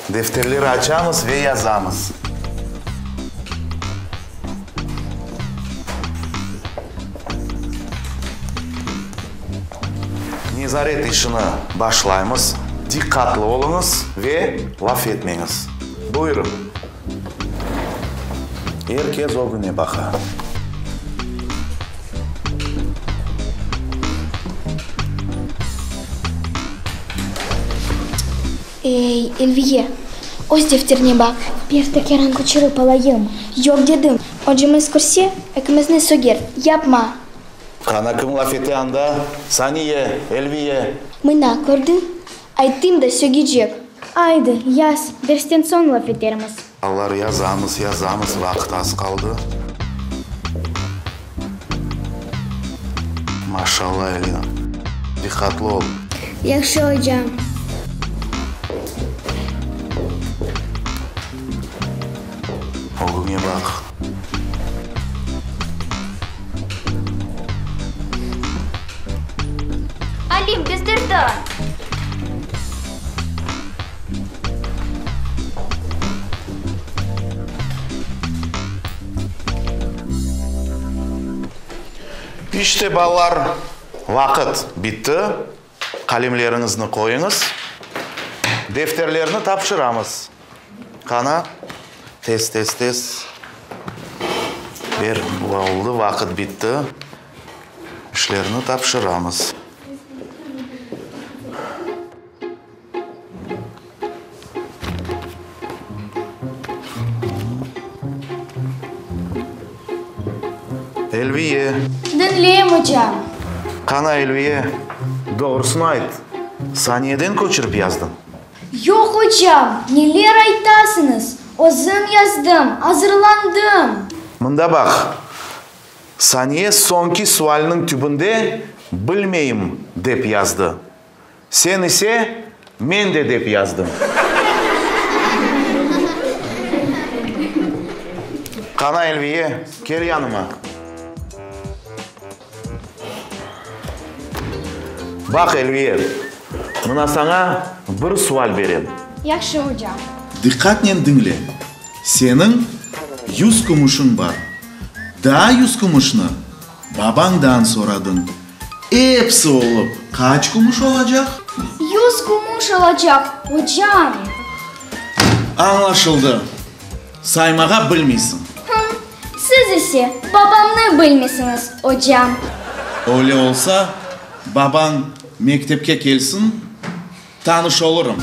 Defterleri açamız ve yazamız. Nezaret işini başlaymız. Diqqatlı oluñız ve laf etmeñiz. Buyurıñ. Er kes ögüne baqa. Ey, Elviye, öz defterine baq. Bir tekâran köçürip alayım. Yoq dedim. Ocamız körse, ekimizni söger. Yapma! Qana, kim laf ete anda? Saniye, Elviye! Mına, kördiñ? Ayttım da, sögecek. Aydı, yaz, dersten soñ laf etermiz. Balalar, yazamız, yazamız, vaqıt az qaldı. Maşallah, Elina, diqqatlı ol. Yahşı, ocam. Ögüñe baq. Alim, bezdirdi! İşte, balalar, vaqıt bitti. Qalemleriñizni qoyuñız. Defterlerni tapşıramız. Qana, tez, tez, tez. Ber, oldı, vaqıt bitti. İşlerni tapşıramız. Elviye! Diñleyim, ocam. Qana, Elviye, doğrusını ayt, saniyeden köçürip yazdıñ? Yoq, ocam, neler aytasıñız, özüm yazdım, azırlandım. Mında baq, Saniye soñki sualniñ tübünde bilmeyim dep yazdı. Sen ise men de dep yazdıñ. Qana, Elviye, kel yanıma. Baq, Elviye, mına saña bir sual berem. Yahşı, ocam. Diqqatnen diñle. Seniñ yuz kümüşiñ bar. Daa yuz kümüşni babañdan soradıñ. Episi olıp qaç kümüş olacaq? Yuz kümüş olacaq, ocam. Añlaşıldı. Saymağa bilmeysiñ. Hım, siz ise babamnı bilmeysiñiz, ocam. Öyle olsa, babañ mektepke kelsin, tanış olurım.